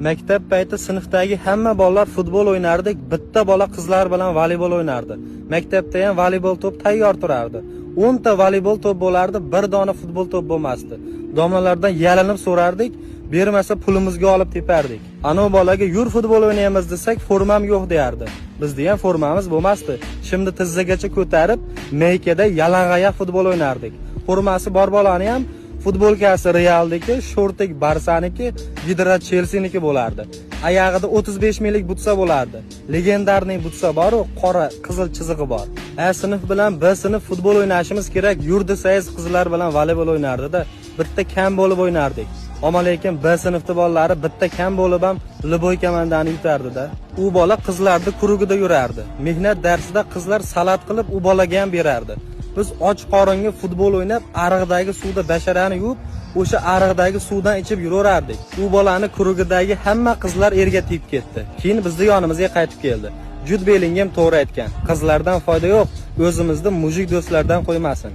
Maktab payti sinfdagi hamma bolalar futbol o'ynardik, bitta bola qizlar bilan voleybol o'ynardi. Maktabda ham voleybol to'p tayyor turardi. 10 ta voleybol to'p bo'lardi, bir dona futbol to'p bo'lmasdi. Domlalardan yalinib so'rardik, bermasa pulimizga olib tepardik. Ano bolaga "Yur, futbol o'ynaymiz" desak, "Formam yo'q" deyardi. Bizda ham formamiz bo'lmasdi. Shimni tizzagacha ko'tarib, maykada yalangoyoq futbol o'ynardik. Formasi bor bolani ham futbolkasi Realniki, shortik Barsaniki, gidra Chelsiniki bo'lardi. Oyog'ida 35 minglik butsa bo'lardi. Легендарный butsa bor-u, qora, qizil chizig'i bor. A sinf bilan B sinf futbol o'ynashimiz kerak, yur desangiz, qizlar bilan voleybol o'ynardi-da. Bitta kam bo'lib o'ynardik. Ammo lekin B sinfda bolalari bitta kam bo'lib ham любой komandani yutardi-da. U bola qizlarni круг ida yurardi. Mehnat darsida qizlar salat qilib u bolaga ham berardi. Biz och qoringa futbol o'ynab, ariqdagi suvda basharani yuvib, o'sha ariqdagi suvdan ichib yuraverardik. U bolani круг idagi hamma qizlar erga tegib ketdi. Keyin bizni yonimizga qaytib keldi. Jud Belingem to'g'ri aytgan. Qizlardan foyda yo'q, o'zimizni мужик do'stlardan qo'ymasin.